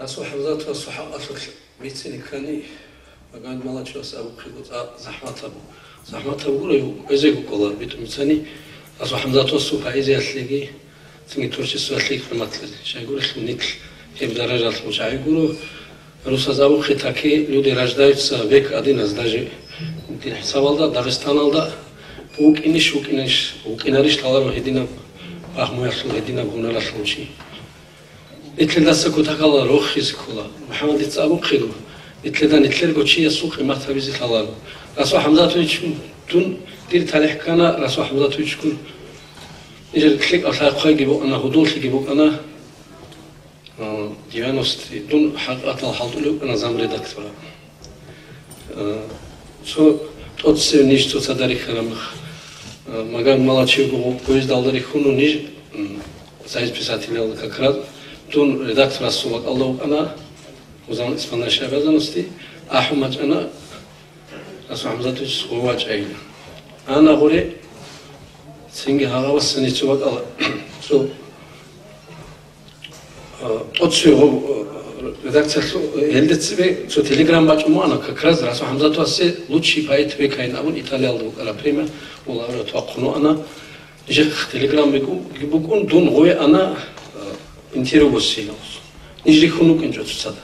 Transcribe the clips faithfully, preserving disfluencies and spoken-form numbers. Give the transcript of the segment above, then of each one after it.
Расул ХӀамзатовасул хӀакъалъулъ бицине ккани, Магомед Малачевас абухъего цӀакъ захӀматаб. ЗахӀматаб гуро, эзего ккола битӀун бицани, Расул ХӀамзатовасул поэзиялъеги, цинги творчествоялъеги хӀурматлъизе. Щайгурелъул нилъ гьеб даражалъул чагӀи гуро, русаз абухъе таки люди рождаются век один, даже дир хӀисабалда, Дагъистаналда вукӀинищ, вукӀинарищ, вукӀинарищ лъаларо гьединаб пагьмуялъул, гьединаб гьунаралъул чи. Нилъедаса кутакалда рохизе ккола. МухӀаммад, дица абухъего, нилъеда нилъерго чиясул къимат гьабизе лъаларо. Расул ХӀамзатович, дун, дир талихӀ ккана Расул ХӀамзатовичгун. Нижер лъикӀаб лъай-хъвайги букӀана, гьудуллъиги букӀана. А, девяносто, дун хӀакъикъаталда хӀалтӀулев вукӀана замредактора. Э, цо тӀоцеве ниж цоцазда рихьараб мех, э, Магомед Малачевго поездалда рихьуна ниж, м, Союз писателей как раз, дун редакторасул бакӀалда вукӀана, гьузан исполняющий обязанности, ахӀун бачӀана, Расул ХӀамзатович гъов вачӀайилан. Ана гъоре, цинги гьагъавасани цо бакӀала, цо А, тӀоцеве гъо-, а, редакциялъу-, гьелда цебе цо телеграмма бачӀун буана, как раз Расул ХӀамзатовасе «Лучший поэт века» ин абун Италиялда букӀараб премия, лауреат вахъун вуана. Нижехъ телеграмма букӀун, дун гъове ана, а, интервью боссейилан. Ниж рихьун вукӀинчӀо цоцазда.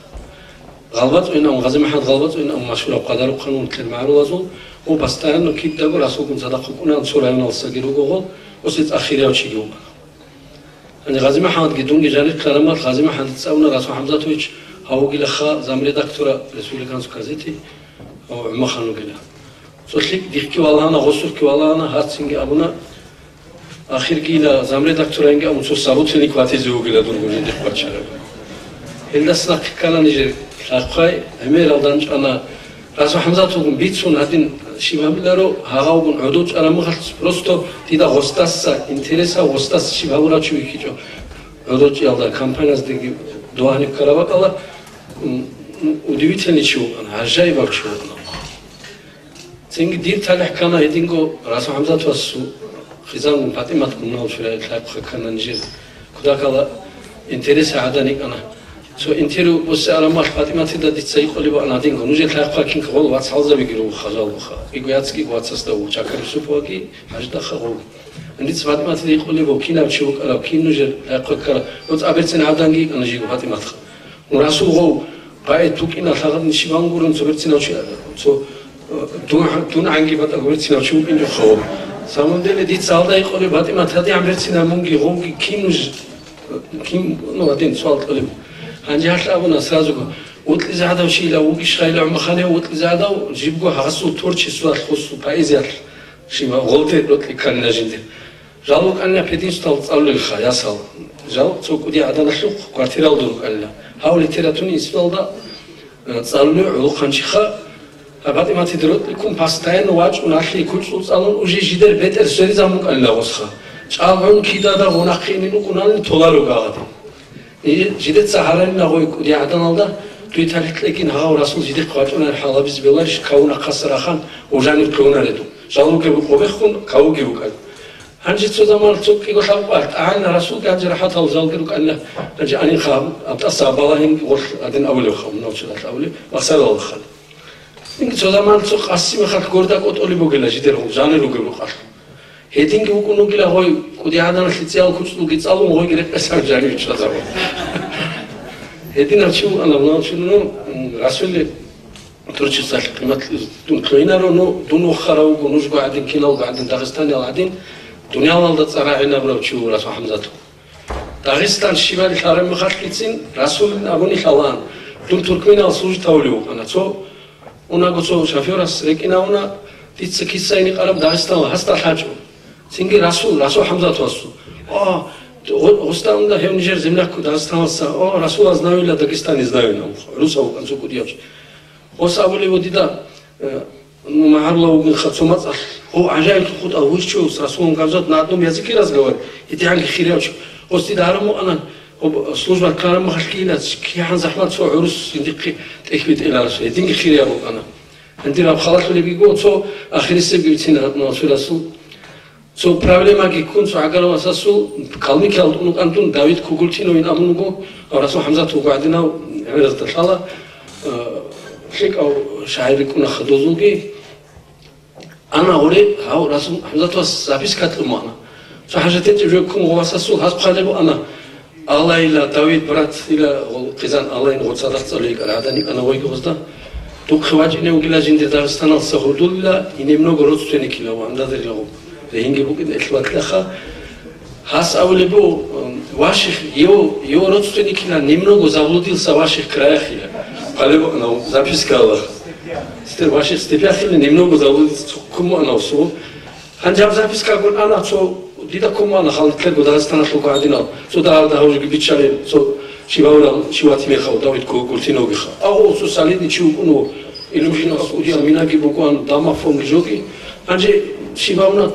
ГъалбацӀуйин абун, ГъазимахӀмад ГъалбацӀуйин абун машгьурав къадарухъан вун нилъер магӀарулазул, гъов постоянно кидаго Расулгун цадахъ вукӀунан цо районалдасаги руго гъол, гъосие цӀакъ хирияв чиги вукӀана. Гьанже ГъазимахӀмадги дунги жанир ккараб мехалъ, ГъазимахӀмадица абуна: «Расул ХӀамзатович, гьав вугилаха замредактора республиканской газеты, гьав гӀумахъан вугила». Цо лъикӀ дихъги валагьана, гъосухъги валагьана, гьарцинги абуна, ахирги ила замредакторайинги абун цо собутыльник ватизе вугила дурго жиндихъ вачараб. Гьелдаса нахъе ккана нижер лъахъвай, гӀемерал данчӀвана, Расул ХӀамзатовгун бицун гьадин щиб гьабиларо, гьагъавгун гӀодов чӀараб мехалъ, просто дида гъосдаса, интересав гъосдаса щиб гьабурав чи вихьичӀо. ГӀодов чӀиялда компанияздаги дов гьаниб ккараб бакӀала, м, удивительный чи вукӀана, гӀажаибаб чи вукӀана. Цинги дир талихӀ ккана гьединго Расул ХӀамзатовасул хъизангун ПатӀиматгун, нал чурай лъабхъа ккана нижер. Кутакала интерес гӀадан йикӀана. Цо интервью босиараб мехалъ ПатӀиматида дица гьикъулеб букӀана гьадинго: «Нужер лъабхъа кин гъол вацгӀалзабиги руго хажал буха. КӀиго яцги вацасда вуго, Чакар Юсупов ваги ГӀажидахъа гъовги». Гьанже дица ПатӀиматида гьикъулеб буго, кинав чи вукӀарав, кин нужер лъабхъа ккарав. ГьоцӀа берцин гӀаданги йикӀана жиго ПатӀиматха. Ну, Расул гъов, поэт вукӀина, лагъадин щибан гурун, цо берцинав чи, цо, э, дун, дун гӀанги батӀа гурецинав чи вукӀинчӀо хъо. Самом деле, дица гьалда гьикъулеб, ПатӀимат, гьадигӀан берцинав мунги гъовги кин нуж, кин, ну, гьадин суал кьолеб. Гьанже гьалъ абуна сразу, вокьизе гӀадав чи ила вугищ, хайила гӀумаханев вокьизе гӀадав, жибго гьасул творчествоялъ, гъосул поэзиялъ, щиб гъолде рокьи кканила жинде. Жал вукӀанила пединституталда цӀалулелха, ясал. Жал цо кӀудияв гӀаданалъухъ квартиралда рукӀанила. Гьав литературный институталда, э, цӀалулев гӀолохъанчиха, гьаб ПатӀиматида рокьи ккун, постоянно вачӀун, гьалъие кучӀдул цӀалун, уже жидер бетӀер сверизабун букӀанила гъосха. ЧӀалгӀун кидада гъунахъе инин вукӀуналин толаро гагъаде. Жидеца гьаралина гъой кӀудияв гӀаданалда, дуе талихӀ кьекӀин гьагъав Расул жидехъ вачӀунареб хӀал гьабизе бегьуларищ, кавуна хъасар ахан, гъов жанив кколаредун. Жал вугеб гъобехун, кавуги вукӀана. Гьанже цо заман цо кӀиго лъабкъоялъ тӀагӀайна Расулги, гьанже рахӀатал жалги рукӀанила, гьанже анихъа гьаб тӀаса балагьин гъолъ гьадин абулевха, мунагьал чудалъ абулеб, махсаралалхъан. Цо заман цо Къасимахъалъ горда кӀотӀолеб бугила жидер гъол жанир ругеб рукъалъ. Гьединги вукӀун вугила гъой, кӀудияв гӀаданалъе цӀиял кучӀдулги цӀалун, гъойги рекъесан жанив чӀвазабун. Гьединав чи вукӀана, мунагьал чуруну, м, Расулил творчествоялъе къимат дун лъугьинаро, ну, дун вохарав вуго, нужго гӀадин, киналго гӀадин, дагъистаниял гӀадин, дуниялалда цӀар рагӀинабурав чи вуго Расул ХӀамзатов. Дагъистан щибали лъараб мехалъгицин Расулин абуни лъалаан, дун Туркменал служит гьавулев вукӀана. Цо унаго цо шофёрас рекӀинавуна, дица киса ине къараб Дагъистанал, гьасда лъачӀо. Цинги Расул, Расул ХӀамзатовасул. О, гъо-, гъосда унда гьев нижер землякку Дагъистаналса, о, Расула знаю, я Дагестане знаю, на, русав вукӀан цо кӀудияв чи. Гъос абулеб дида, э, ну, магӀарулав вугинха цо мацӀалъ, гъов гӀажаиблъун хутӀа, вы чё, с Расулом Гамзатовым на одном языке разговариваете? ГьедигӀанги хирияв чи. Гъос дида гьарун вукӀана, гъоб служба ккараб мехалъ кигьан захӀмат цо гӀурус жиндихъе тӀехь битӀиларас, гьединги хирияб букӀана. Гьанже раб халалъулеб буго, цо ахирисебги бицина, ну, Расул. Цо проблемаги ккун, цо гӀагарав васасул, Калмыкиялда ун вукӀан дун, Давид Кугультиновин абун вуго, Расул ХӀамзат вуго гьадинав, ГӀемеразда лъала, э, лъикӀав шагьир рикӀкӀуна хадузулги. Ана гъоре, гьав Расул ХӀамзатовас записка кьун вана. Цо хӀажатечӀеб жо ккун гъо васасул, гьаз хъвалеб ана, Алайила, Давид брат, ила гъол хъизан Алайин гъо цадахъ цӀалулел кӀар гӀадан йикӀана вайги гъозда. Духъе вачӀине вугила жиндир Дагъистаналса гьудулила, и немного родственникила ва андазарила гъо. Регьинги букӀин элъ ватлаха. Гьас абулеб буго, м, Ваших, его, его родственникила немного заблудился в ваших краях, я. Хъвалеб ана записка Аллах. Стер Ваших степяхила немного заблудился, куму ана усу. Гьанже гьаб запискагун ана цо, дида ккун вана хал нилъерго Дагъистаналъулго гӀадинал, цо дагьалда гьавжеги биччалел, цо чи ваврал, чи ватимехав Давид Ку-, Куртиновгиха. Агъо цо солидный чи вукӀун ву, Илюшинас удиял минаги бугоан, домофонги жоги. Гьанже чи вавна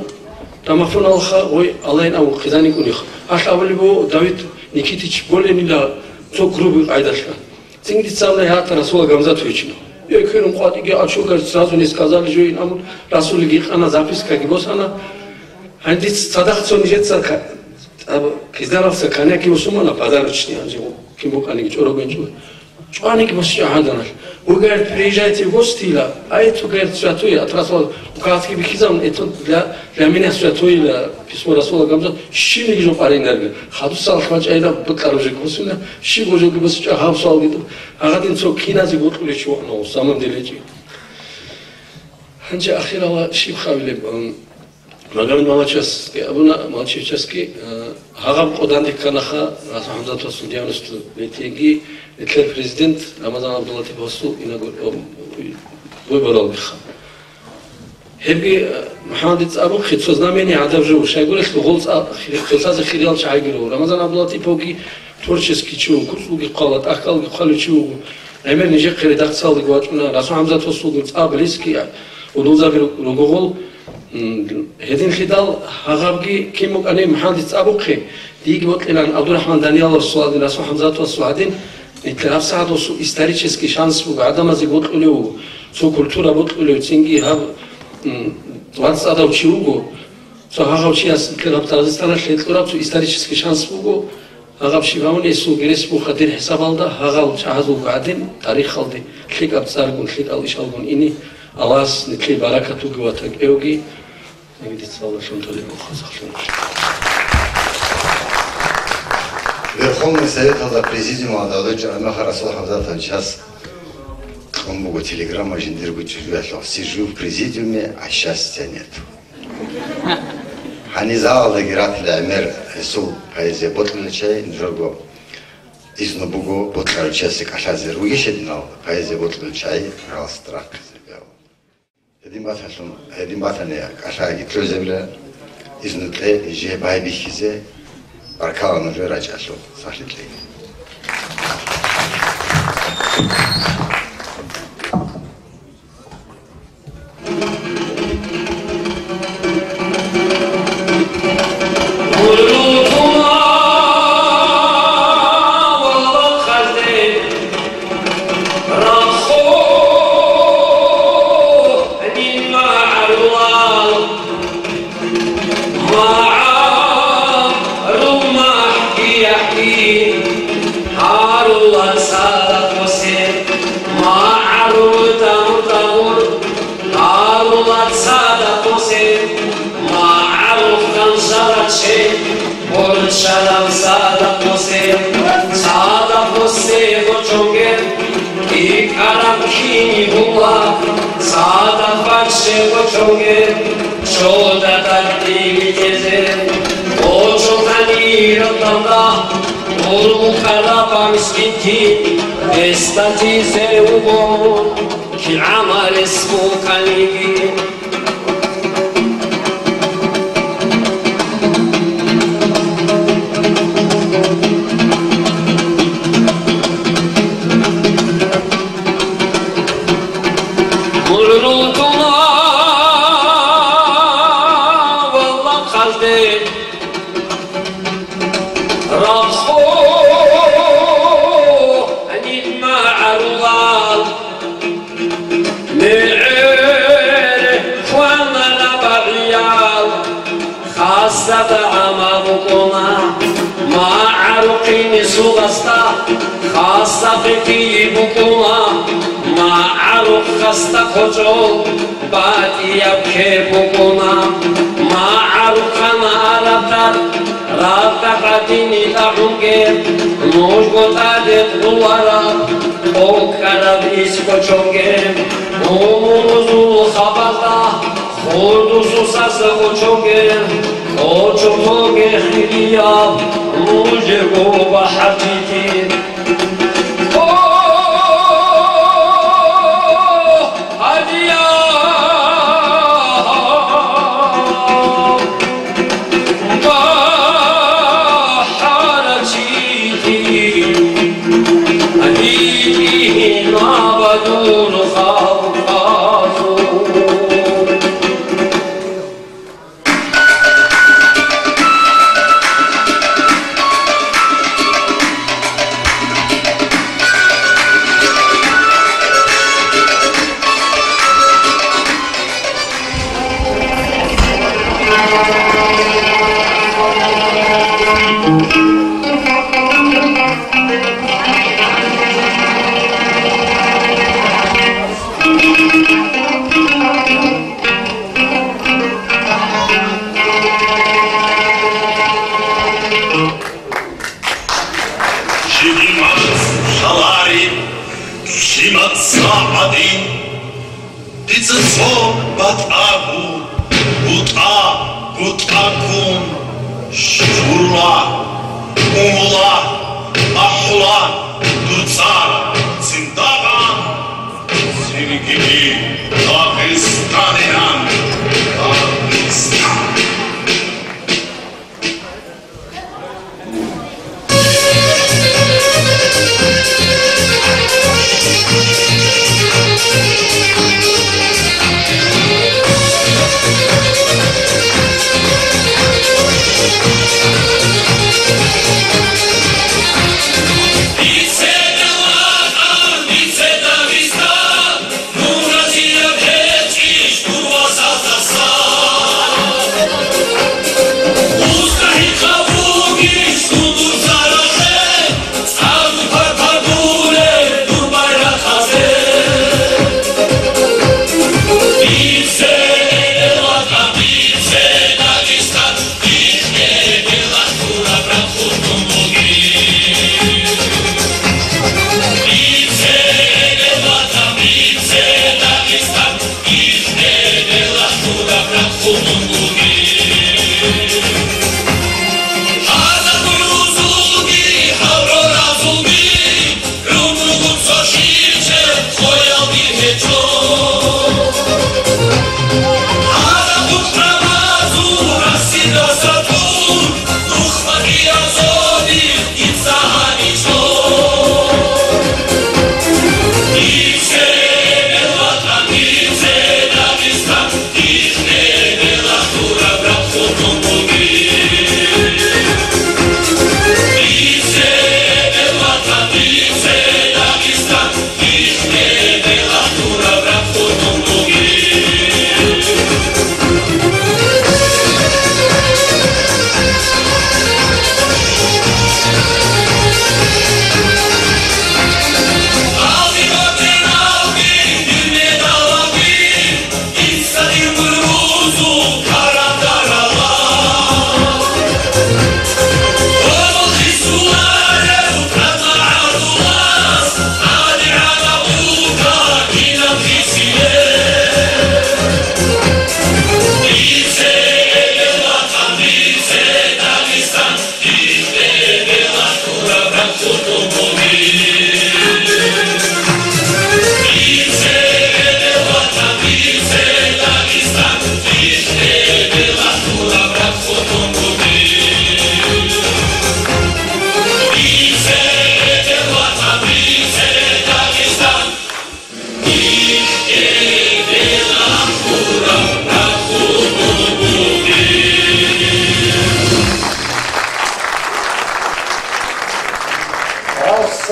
домофоналха, ой, Аллайин ав хъизаникӀуниха. Гьалъ абулеб буго Давид Никитич Болинила цо грубый къайдалъа. Цинги дица абуна, гьатӀа Расула Гамзатовичина. Экверун къватӀиги ачугар сразу не сказали жойин, амун Расулиги къана запискаги босана. Гьанже дица цадахъ цо нижеца ка-, аб-, киздаралса коньяки босумана подарочный, гьанже кин букӀаниги чӀорогенчӀо. ЧӀваниги босичӀо гьаданалъ. Вы, говорит, приезжайте в гости, ила, а это, говорит, святое от Расула, указки бихизамун, это для Для меня святое письмо Расула Гамзат, щибниги жо къваринарила, хадусалъ вачӀайила букӀараб жо ккусина, щибго жоги босичӀо гьаб суалги тӀуб, гьагъадин цо киназе бокьулев чи вукӀана, самом деле чи. Гьанже ахирала щиб хавилеб, м, Магомед Малачевскийги абуна, Малачевичевский, э, гьагъаб къо данде кканаха, Расул ХӀамзатовасул девяносто пятиги, нилъер президент Рамазан ГӀабдуллатиповасул инагур-, ом, выборалдеха. Гьебги, э, МухӀаммадица абухъе, цо знамение гӀадаб жо, щайгурелъул гъол цӀа-, хи-, цоцазе хириял чагӀиги руго. Рамазан ГӀабдуллатиповги творческий чи вуго, куцӀулги хъвала, тӀахьалги хъвалев чи вуго. ГӀемер нижехъе редакциялдаги вачӀуна, Расул ХӀамзатовасулгун цӀа близкий, э, удулзаби ру-, руго гъол. М, гьединлъидал гьагъабги кин букӀани МухӀаммадица абухъе, диги бокьилан ГӀабдурахӀман Данияловасул гьадин, Расул ХӀамзатовасул гьадин, нилъер гьабсагӀат досул исторический шанс буго, гӀадамазе бокьулев вуго, цо культура бокьулев, цинги гьаб, м, вацӀцӀадав чи вуго, цо гьагъав чияс нилъер гьаб Дагъистаналъ гьекьураб цо исторический шанс буго, гьагъаб щиб гьавни гьесул герес буха дир хӀисабалда, гьагъал чагӀазулго гӀадин, тарихалде лъикӀаб цӀаргун, лъикӀал ишалгун ине, Аллагьас нилъее баракат буги ва такӀевги. Верховный Советалда президиумалда гьечӀо Амаха Расул ХӀамзатовичас кьун буго телеграмма жиндирго чӀужуялъул: «Сижу в президиуме, а счастья нет». Гьанизаалдаги ратила гӀемер гьесул поэзия бокьулел чагӀи, нужерго изну буго бокьарав чиясе кӀалъазе, ругищ гьединал поэзия бокьулел чагӀи ралъ рахъизе. Гьедин баталъун, гьедин батани кӀалъаги кьозебила, изну кье, жие байбихьизе, баркала нужер рачӀалъул, сахлъи кье. Гьарула цадахъ бусе, магӀарухъан шараче, борчарав цадахъ бусе, цадахъ бусе гъочонге, икӀараб кини була, цадахъ баче гъочонге, чода тӀадиб тезе, гъочо тани ракъалда, гъур букӀараб мискинти, гьесда тизе вугон. КигӀамарес букӀаниги. Гьуррутула валла хъалде рахъо гьаниб магӀарулал. МегӀер хванана багӀиял, хасда гӀама букӀуна, магӀарухъ Кинисул гъасда хасда къикъи букӀуна, магӀарухъ хасда кочӀол батӀияб кер букӀуна. МагӀарухъ ханараб тӀад, ракъа къадини тӀагӀунге, нужго тӀаде кьулараб, кӀокӀараб ис кочонге, умумузул хабалда, Хурдусусаса кочоге, кочо тоге хирияб, нужего бахӀарчити. О, гьадияб бахӀарчити, гьитӀинаб дур халкъазул. Жибимац шаларин, жимаца гӀадин, дица цо батӀа гьу, бутӀа, бутӀа ккун, щула, умула, ахӀула, дуцӀар, цин дагъан, цинги Дагъистанилан, Дагъистан.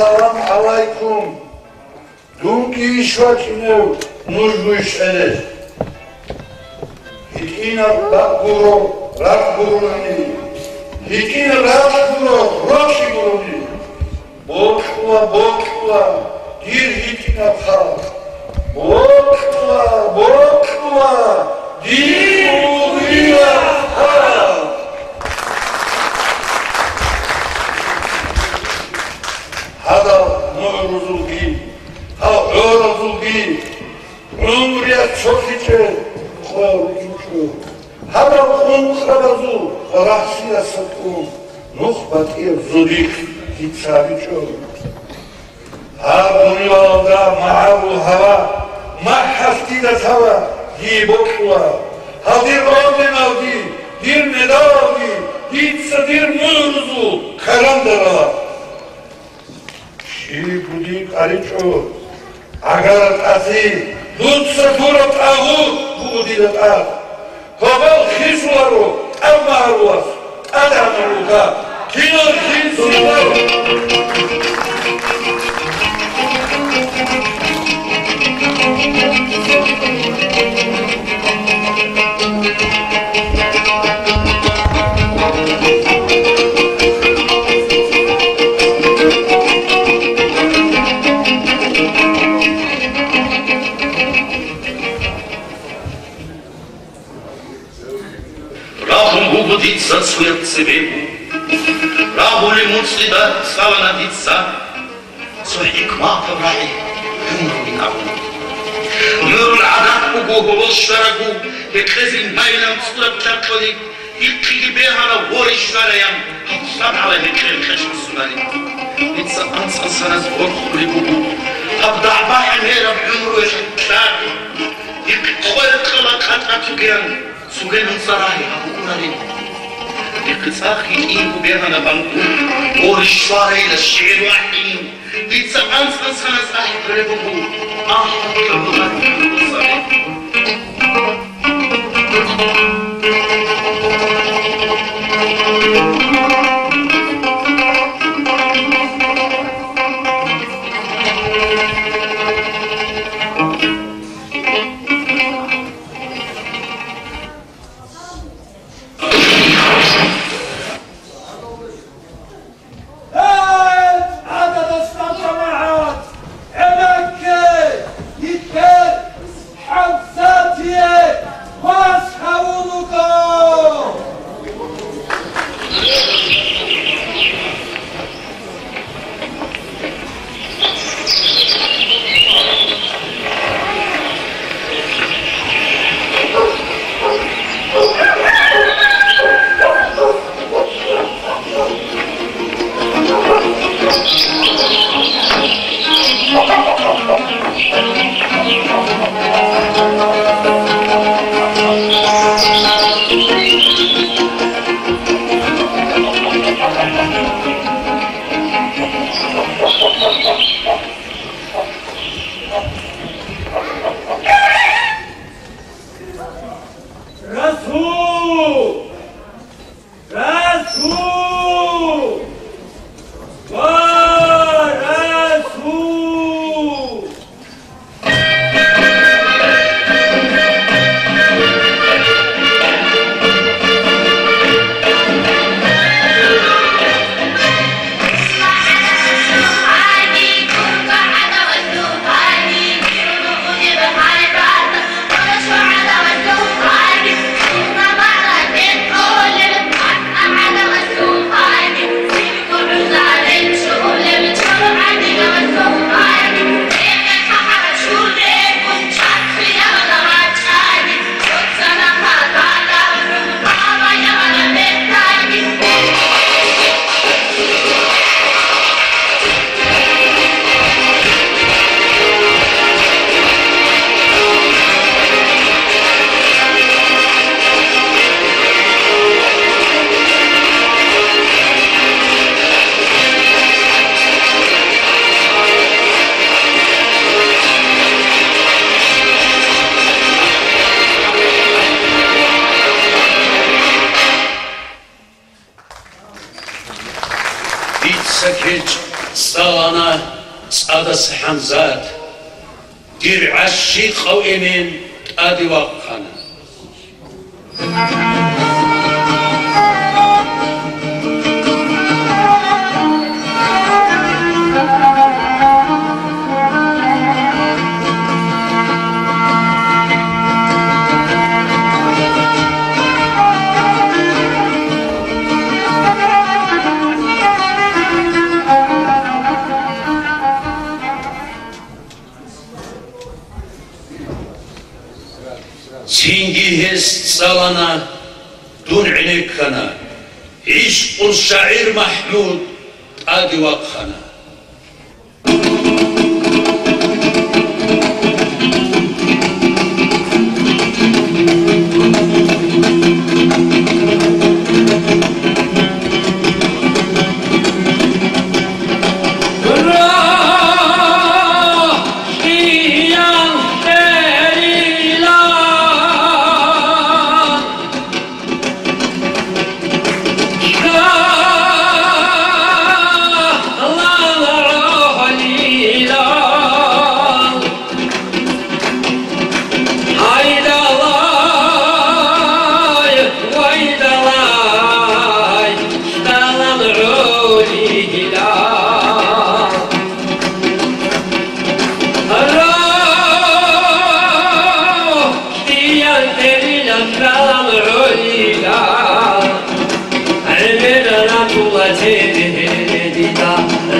Ассаламу гӀалайкум! Дунги иш вачӀинев нуж гуйищ гьеле? ГьитӀинаб бакӀ гуро, ракӀ гурони, ГьитӀинаб ракь гуро, рокьи гурони. Бокьула, бокьула, дир гьитӀинаб халкъ. Бокьула, бокьула, дир гьитӀинаб халкъ. Гьадал мугӀрузулги, гьал гӀоразулги, гӀумруялъ цохичӀеб къо рукӀинчӀо. Гьадал къункърабазул ва рагьлъидаса тӀун нух батӀияб зодихъ дица гьабичӀо. Гьаб дунялалда магӀарул гьава махӀалъ дида лъала дие бокьула. Гьал дир орденалги, дир медалалги дица дир мугӀрузул карандарала. Щиб бугеб къаричӀо, гӀагара тӀаси, дуца лъураб тӀагъут буго дида тӀад. Гьобал хисуларо тӀад магӀарулас, тӀадегӀанав ругда, кинал хисуларо. Рагьун буго дица цояб цебе, рагьулеб муцӀида цӀалана дица. Цо хӀикматаб рагӀи гӀумрулин абун. Мурул гӀадат буго гьобол щварагу, гьекъезин майилан цӀураб чакъалиб, ихъиги бегьана воре щвараян, гьаб лъан гьала гьекъел кьечӀосунани. Дица анцӀан саназ борхулеб буго, гьаб дагӀба-гӀемераб гӀумруялъ лъаги, ихъ къоялъ кьола къатӀа тугеян. Цугел нуца рагьи гьаб букӀунарин. Дихъе цӀакъ гьитӀинго бегьана банкун, гъорищ щварайила шигӀир вахӀин. Дица анцӀан саназ ахӀи кколеб буго, ахӀи кколеб буго. Гьей, гӀададасан жамагӀат! ГӀемекке! Йитер! ХӀамзатие вас гьавун вуго! Расул! Расул! Ва Расул! Дица кечӀ цӀалана ЦӀадаса ХӀамзат, дир гӀащикъав Эмен тӀаде вахъана. Цинги гьес цӀалана, дун гӀенеккана, гӀишкъул шагӀир МахӀмуд тӀаде вахъана.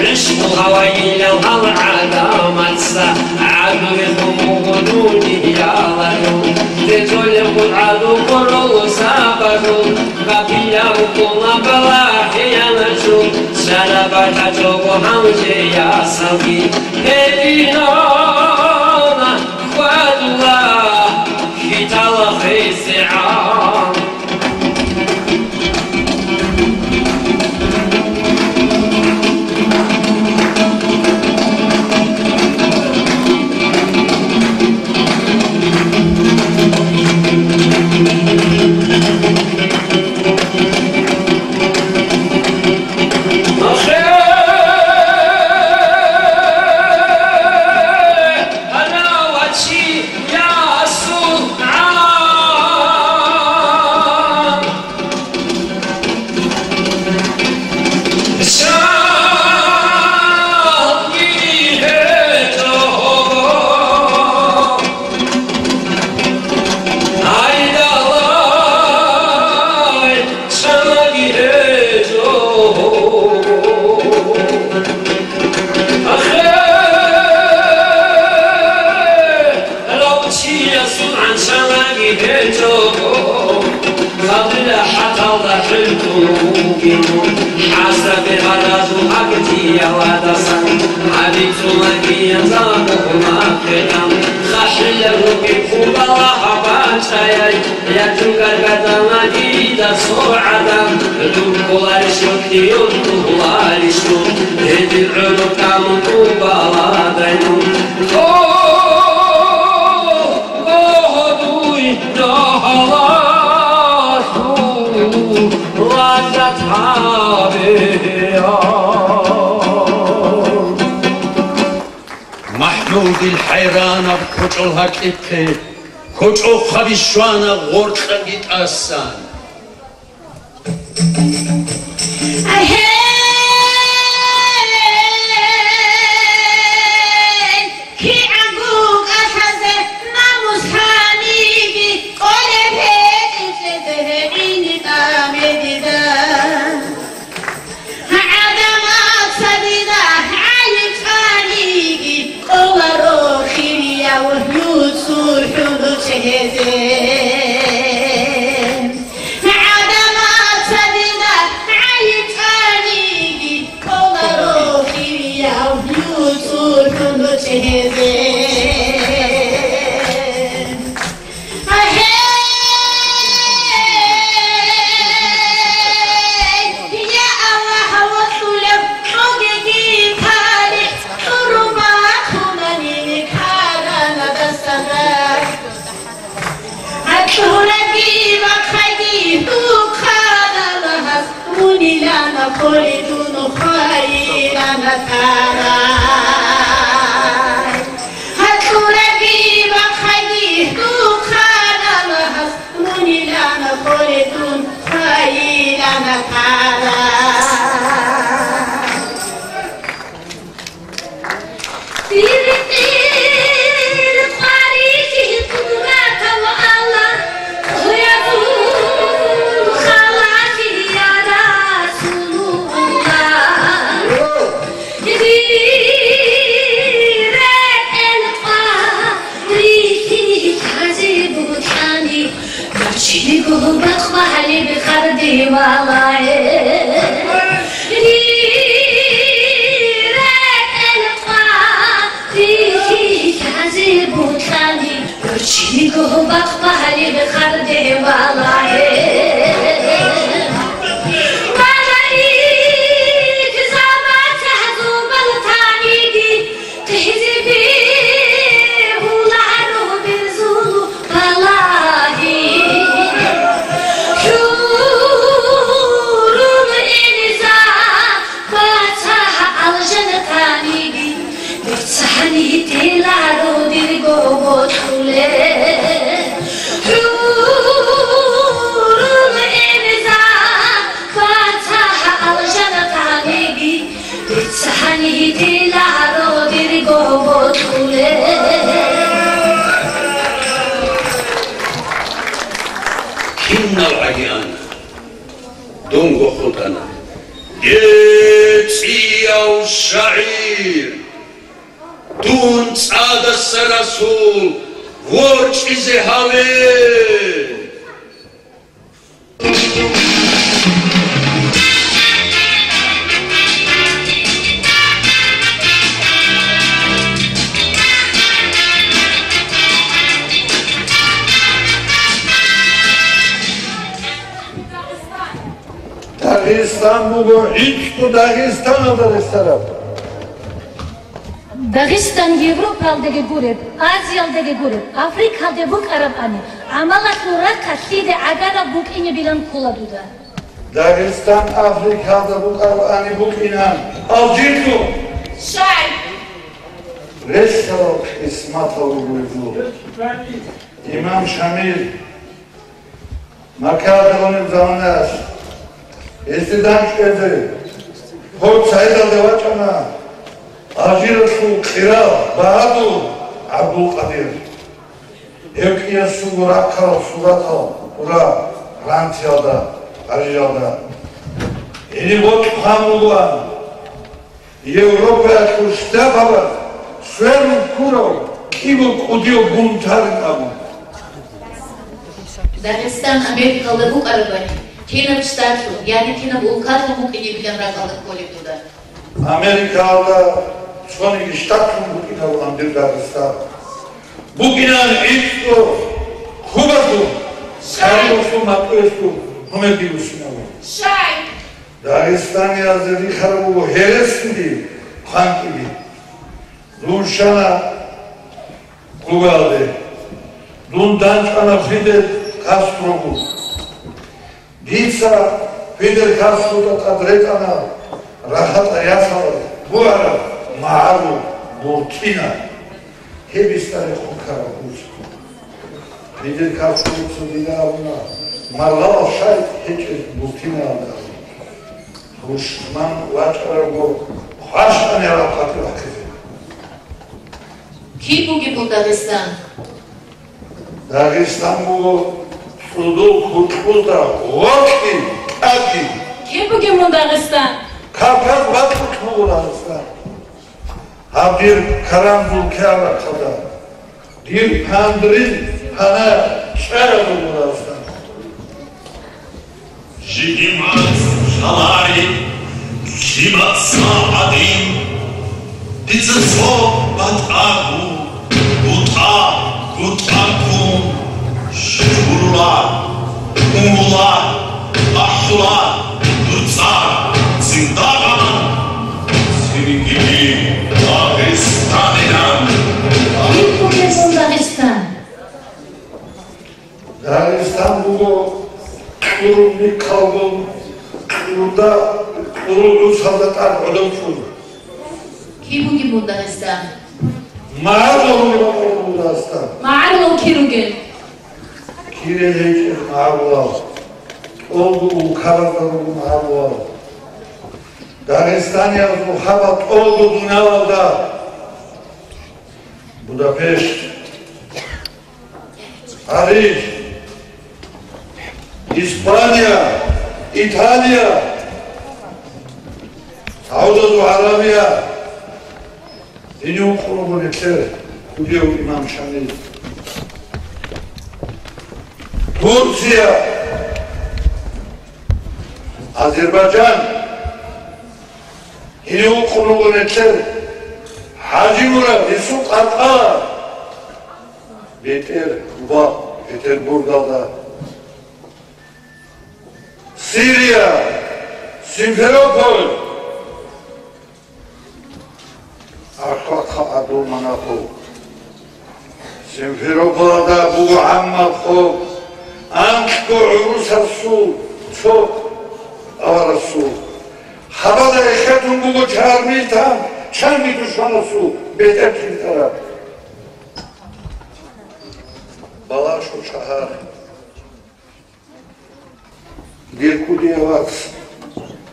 ГӀишкъу гьаваилал гьал гӀадамаца гӀадлу рехун буго дуниялалъул, цецолеб гъургӀаду кколел сабаблъун, къапилаб ккола балагь-хиянатлъун, шараб батӀа чӀого гьанже ясалги гьединана хьвадула хьитала хисегӀан. Гьалав чиясул гӀаншалаги гьечӀого, гьабила хӀаталда хӀинкъун вугин, хӀасабе гьаразул гьагтияладасан, гьабицулагиян загьур нахъегӀан, хахӀилел ругел хъубала гьабачӀаяй, я чугар гадана дида цо гӀадан, дур кколарищ, дур лъиялъуларищ, гьедин гӀоло камун тӀубаладай мун. О, о, дуй дагьалалъул ладат гьабеян. МахӀмудил хӀайранаб кочӀол гьакьихъе, кочӀохъаби щвана гъоркьаги тӀасан. Гьей, кигӀан гукъалъазе намус гьаниги, къолеб гьечӀезе гьебини тӀамедида. ГӀадамаца дида гӀайикъаниги, къоларо хирияв юцурхӀун чӀезе. ГӀадамаца дида гӀайикъаниги, къоларо хирияв юцурхӀун чӀезе. Гьей, я Аллагь, вокьулев, кьогеги талихӀ, тӀурба хъунани каранадасада. ГьатӀураги вахъаги духъана лагьас, мунилана хъули дун хвайилана тарай. Бахъ багьалиб хъардев валагье. Малаик заман тагьзубал таниги, тихьизеби гьуларо берзул балагьи. ХӀурул гӀинза бацагь алжан таниги, БерцахӀанги теларо дирго бокьуле. ХӀурул гӀинза бацагь алжан таниги, берцахӀанги теларо дирго бокьуле. Кинал гӀаги ана, дунго хутӀана. Е, цӀияв шагӀир! Дун цӀадаса расул ворчӀизе гьаве! Дагъистан буго гӀицӀго Дагъистаналда рехсараб. Дагъистан Европалдаги гуреб, Азиялдаги гуреб, Африкалде букӀарабани, гӀамалалъул рахъалъ лъиде гӀагараб букӀинебилан ккола дуда. Дагъистан Африкалда букӀарабани букӀинан Алжирго. Шай! Рехсарал къисматал руго гьезул. Имам Шамил. Маккаялда гьаниб заманаялъ, гьесде дандчӀвазе, гьеб цайдалде вачӀана Алжиралъул къирал багьадур ГӀабдулкъадир. Гьев кӀиясулго раккарал суратал гура Франциялда, Парижалда. Гьениб бокьухъан бугоан. Европаялъул штаб гьабаз сверун ккурав кӀиго кӀудияв бунтарин абун. Дагъистан Америкалда букӀарабани, кинаб штатлъун, яги кинаб улкалъун букӀинебилан ракӀалда кколеб дуда. Америкалда цониги штатлъун букӀинабулан дир Дагъистан. БукӀинан гӀицӀго хьубазул, Шай! Карибалъул матӀуялъул гьумерги буссинабун. Шай! Дагъистаниязде рихараб буго гьересиги хъванкӀиги. Дун щвана Кубаялде. Дун дандчӀвана Фидель Кастрого. Дица Фидель Кастрога тӀад ретӀана рахатӀа ясалаз бугӀараб магӀарул буртина. Гьеб бицарехъун ккараб гьуз. Фидель Кастрого дида абуна, маргъалал шай гьечӀеб буртинаялда. Душман вачӀарабго хъващтӀани гьараб къатӀи вахъизе. Киб бугеб мун Дагъистан? Дагъистан буго цӀудул кутӀкузда гъоркьги тӀадги. Киб бугеб мун Дагъистан? Кавказ бакӀулъ буго Дагъистан. Гьаб дир карамзул кӀиабахъалда, дир пандрил пана чӀараб буго Дагъистан. Жиги мацӀ шалари, жи мацӀ гӀадин, дица цо батӀа гьу, бутӀа, бутӀа ккун, щурула, унгула, ахӀула, дуцӀа, цинтӀагъан, цинги Дагъистанилан. Киб бугеб мун Дагъистан? Дагъистан буго кьурул миккалгун, кьурда, кьурул гӀусалда тӀад гӀодов чӀун. Киб бугеб мун Дагъистан? МагӀарулал ругеб мун Дагъистан. МагӀарулал кир ругел? Кирел гьечӀел магӀарулал, тӀолго улкабазда руго магӀарулал. Дагъистаниязул хабал тӀолго дуниялалда. Будапешт, Париж, Испания, Италия, Саудовская Аравия, гьенив вукъун вуго нилъер кӀудияв имам Шамил. Турция, Азербайджан, гьенив вукъун вуго нилъер ХӀажимурад, гьесул къаркъала. БетӀергьан, Петербургалда, Сирия, Симферополь, Архватха Абдулманафов. Симферополалда буго гӀаммаб къо, анкьго гӀурусазул цо аварагасул. Хабада эхетун буго чармил тан чанги душманасул бетӀер килтӀараб. Балашов шагьар. Дир кӀудияв вац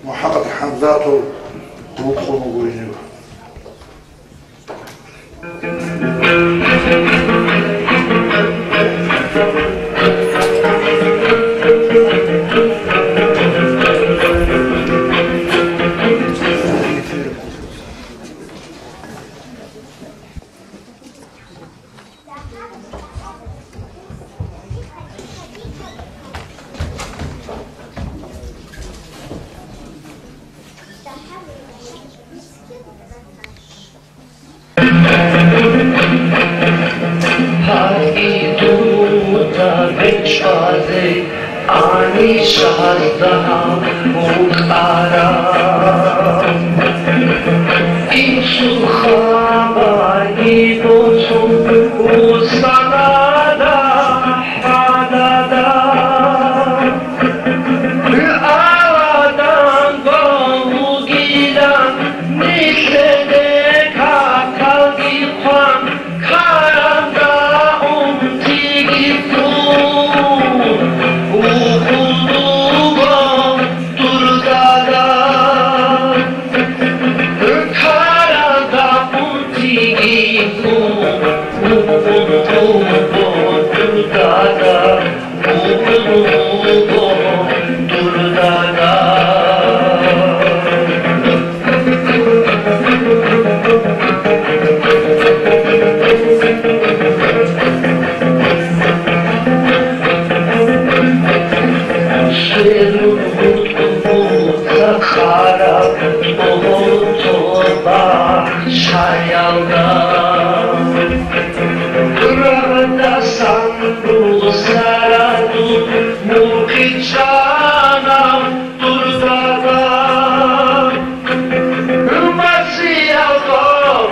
МухӀаммад ХӀамзатов вукъун вуго гьенив. ГьатӀи дуда бечӀвазе, гьаниб шагьарда вукӀарав. Инсул хабаги босун вуссана хӀалада. Аладан гъов вугилан нилъеде какалги хъван, каранда унтиги ккун, вукъун вуго дур дада. Каранда унтиги ккун, вукъун вуго дур дада. Рагъдасан русараду мукъичӀана дур дада. Масиялъул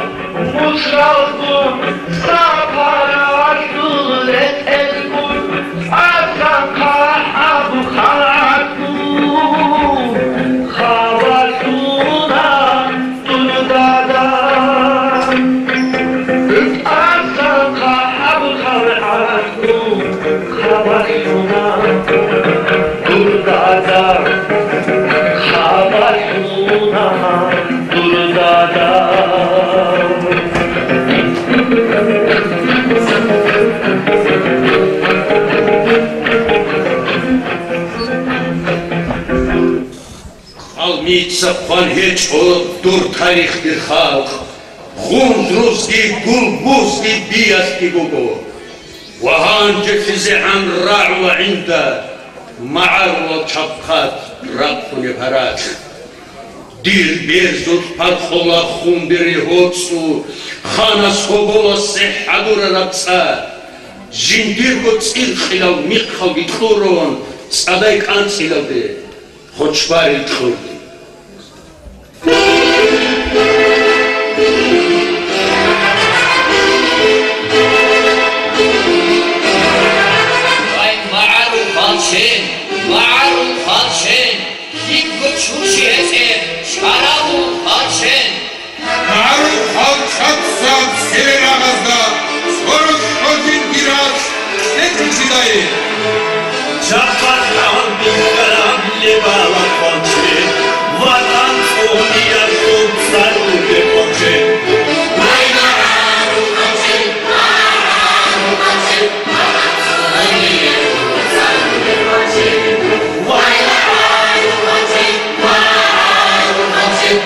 мусралгун, сапаралъул ретӀелгун, арзан хъахӀаб хъаргӀатгун хабалъуна дур дада. Арзан хъахӀаб хъаргӀатгун хабалъуна дур дада. Хабалъуна дур дада. Къавмица хъван гьечӀо дур тарих, дир халкъ, гъундрузги, гулбузги, биялъги буго. Ва гьанжелъизегӀан рагӀула гӀинда магӀарулал чабхъад рахъунеб гьаракь. Дир берзулъ паркъола хун бере гьоцӀу, ханас гьоболасе хӀадурараб цӀа. Жиндирго цӀиркъилал михъалги кьурун, цӀадай кӀанцӀилалде хочбарил кьурги. Вай, магӀарул хвалчен, магӀарул хвалчен, лъикӀго чурчи гьечӀеб чӀаралъул хвалчен! МагӀарул хвалчаца цеве рагъазда цӀоролъ щвезин дир ракь кьечӀичӀидайин. Жакъа тӀагӀун бихьараб лебала хвалчен, ватан цӀуниялъул цӀалулеб хвалчен. Вай, магӀарул хвалчен, магӀарул хвалчен, ватан цӀуниялъул цӀалулеб хвалчен. Вай, магӀарул хвалчен, магӀарул хвалчен.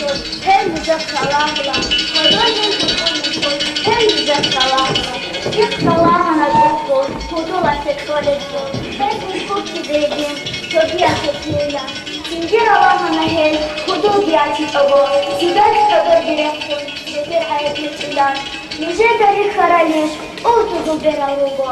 Гьел нужер ралагьула, гьодор гьел букӀунелъул, гьел нужер ралагьула. Ихъ ралагьана духъул, гьудулалъе кьолелъул, гьел хӀинкъулъги бегьин, цогиялъе кьейилан. Цинги ралагьана гьел, гьудулги ячичӀого, цодаги гьодорги рехун, бетер гӀайиб гьечӀилан. Нужеда рихьаралищ, тӀур-тӀузул берал руго.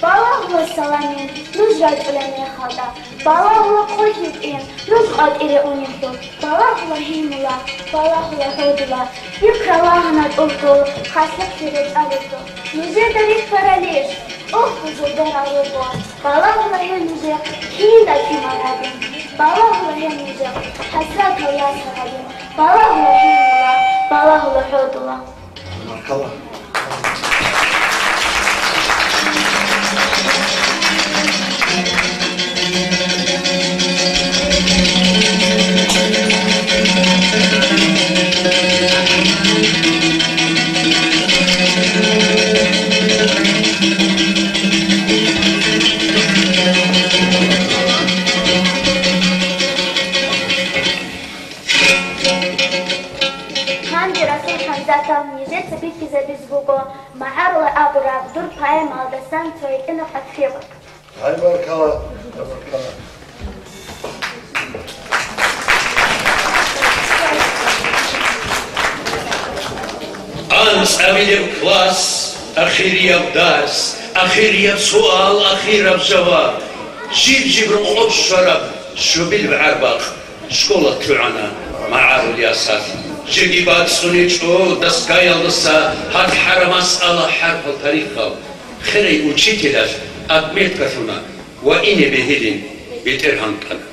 Балагьула саламин нуж рачӀунеб мехалда, балагьула хъулъ гьитӀин нуж къватӀире унелъул, балагьула гьимула, балагьула гьодула, ихъ ралагьана тӀухьдул, хасихъги речӀчӀалелъул. Нужеда рихьаралищ, тӀухьдузул берал руго, балагьула гьел нужехъ кинаб лъимал гьабин, балагьула гьел нужехъ хӀасратал ясар гьабин, балагьула гьимула, балагьула гьодула. Баркалла. Гьанже Расул ХӀамзатов нижеца бихьизабиз буго магӀарулай абураб дур поэмаялдасан цо гьитӀинаб къадхъи. Гьай, баркала, баркала. АнцӀабилеб класс, ахирияб дарс, ахирияб суал, ахираб жаваб. Жиб-жиб рокъоб щвараб щобилеб гӀарбакь. Школа лъугӀана магӀарул ясалъ. Жеги бацӀцӀуничӀо досказалдаса гьадхӀараб масъала хӀарпал тарихал. Херай учителалъ отметка лъуна ва ине бегьилин бетӀер гьанкӀана.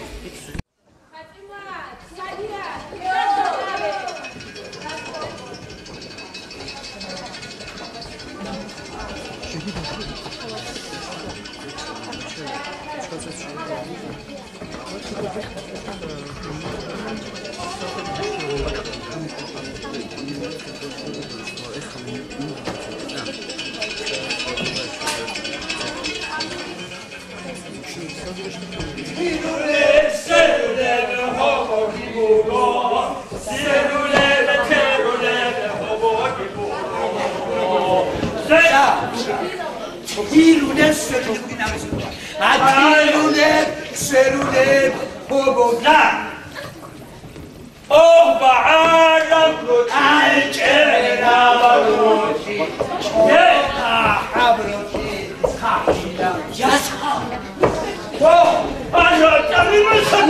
Гьирулеб, сверулеб, гьабизулеб, гьабизулеб, сверулеб, гьоболда. Ох, багӀараб ручӀи, чӀегӀераб ручӀи, гьеб ахӀаб ручӀи, хъахӀила ясхъа. Ох, багӀараб ручӀи,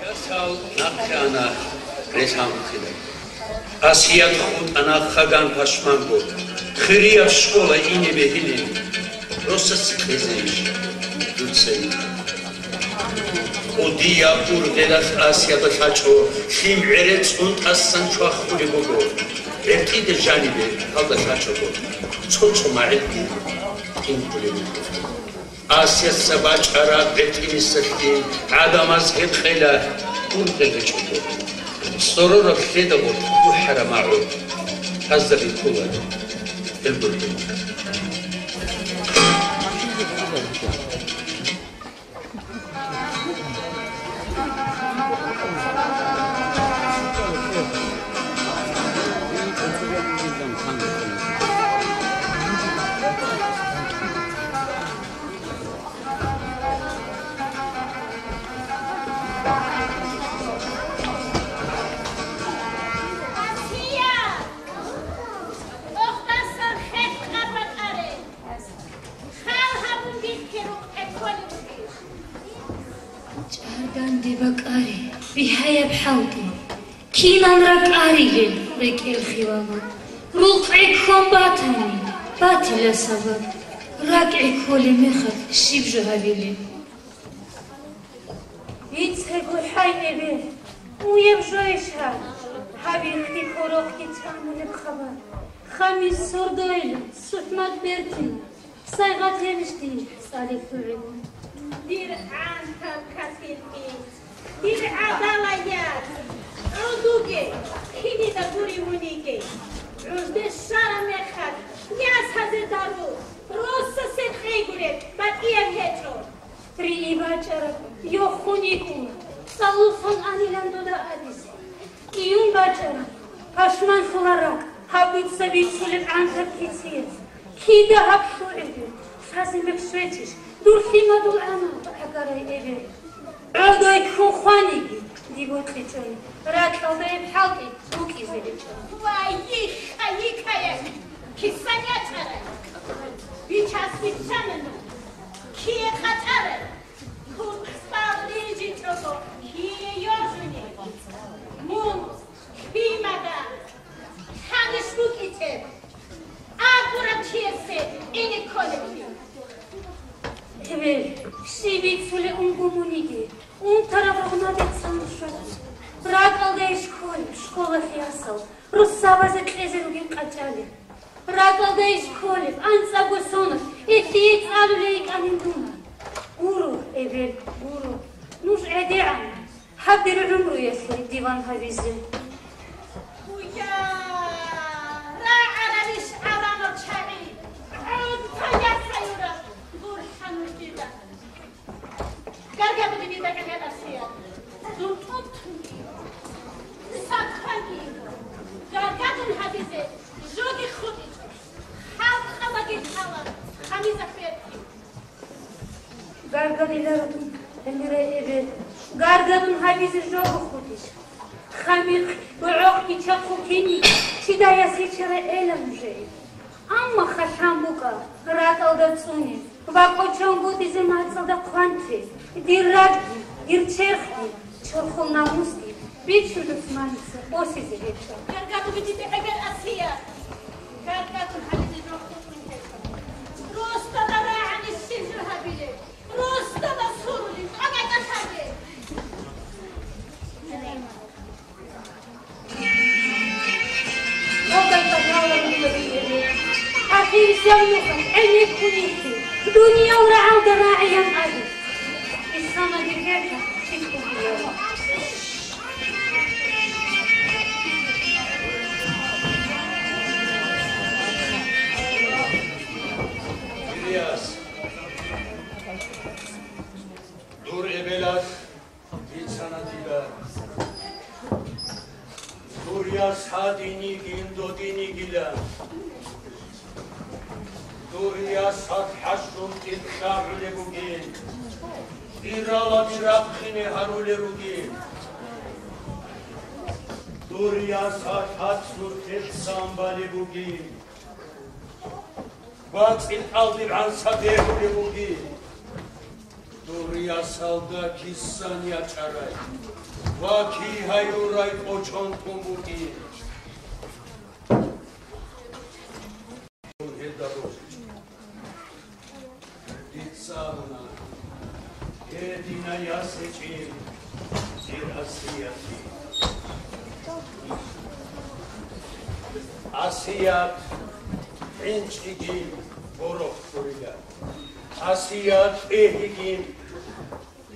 Ясал нахъе ана релъанхъила. Асият хутӀана хаган пашманго, хирияб школа ине бегьилин, росас кьезейищ дуца ин? Къудияб ургъелалъ Асиятда лъачӀо, лъим гӀере цӀун тӀасан чвахулеб буго. ГӀертӀиде жанибе гьалда лъачӀого, цо-цо магӀилги. Асиятца бачӀараб гӀетӀинисалъе гӀадамаз гьеб къела уркъи гьечӀого. ЦӀорораб лъеда гъоркь бухӀараб магӀу гьазда бихьула гьел гурхӀел. Асия! Охтасан хехъа бакъаре! Хал гьабун бихье рукъ гӀекколеб бугищ? ЧӀарданде бакӀари, бигьаяб хӀалтӀи, кинан ракӀарилел рекӀел хивабу? Рукъ гӀеккон батани, батила сабаб. РакӀ гӀекколеб мехалъ щиб жо гьабилеб? Бицего хӀай, эбел, уеб жойищ гьаб? Гьабихъги ккорохъги чӀамулеб хабар. Хамис сордоилан, сухӀмат бертина, сайгъат гьебищ дие цӀалихьулеб? Дир гӀантаб касирги, дир гӀадала яц, гӀодуге, кинида гури муниги. ГӀурде щвараб мехалъ, ясазе дару, росасе кьейгуреб батӀияб гьечӀо. Рии бачӀараб, йохун йикӀуна, цӀалулъун анилан дуда абизе. Июн бачӀараб, пашманлъула ракӀ, гьаб дуца бицунеб гӀантаб кицияс. Кида гьаб лъугӀиде, лъазе мекъ щвечӀищ, дур лъимадул гӀамал гӀагарай эбел. ГӀодой ккун хваниги, диб бокьичӀони, ракьалда гьеб хӀалтӀи букӀизе гьечӀо. Вай, йихха-йикая, кисан ячӀарай! Бичас биччанана, кие къачӀарай? Куркьбал рижичӀого кие йожуни? Мун лъимада лъаниш букӀичӀеб, абураб чиясе ине кколеблъи. Эбел, щиб бицулеб унго муниги, унтараб гъунадецан шо. РакӀалда иш кколеб школалъ ясал, русабазе кьезе ругин къачӀалеб. РакӀалда иш кколеб анцӀабго соналъ гьелъие цӀалулей йикӀанин дуна. Гуро, эбел, гуро, нуж гӀедегӀан. Гьаб дир гӀумруялъе диван гьабизе. Уя, рагӀарабищ гӀаламал чагӀи, гӀунтӀа ясаюраб гурхӀанул дида. Гаргадуги дида гӀемер, Асия. Дун тӀутунги, садхъанги, гаргадун гьабизе жоги хутӀичӀо. Халкъалаги лъала хъамиза хверти. Гаргадиларо дун, гӀемерай эбел, гаргадун гьабизе жого хутӀищ. Хамихъ, гӀорохъги чахъу кини, чидаяс ичарай эла нужее. Амма халъан букӀа ракӀалда цӀуни ва кӀочон гутӀизе мацӀалда хъванти, дир рагги, дир черхги, чорхол намусги. Бичун дусманица босизе гьечӀо. Гаргадуги дида гӀемер, Асия. Гаргадун гьабизе жо хутӀун гьечӀо. Росдала рагӀани щиб жо гьабилеб? Росдала сурулин тӀокӀаб кӀалъазе. Ахирисеб нухалъ гӀенеккун йихьи, дуниял рагӀалда рагӀиян аби. Исламалде гьеб чи кколеб? Ильяс, дур эбелалъ бицана дида. Дур яс гьадинигин додинигилан. Дур яс гьад хӀажрул тӀил кьагӀулеб бугин, иралаби рахъине гьарулеб бугин. Дур яс гьад хӀацӀул тӀил цан балеб бугин, бацӀил кӀалдиб гӀанса бегьулеб бугин. Дур ясалда кисан ячӀарай ва кигьаюрай кӀочон тун бугин. Гьелда божичӀо. Дица абуна, гьедина яс гьечӀин, дир Асиятги. Асият, хӀинчӀиги. Борохъ гурила. Асият, эгьигин,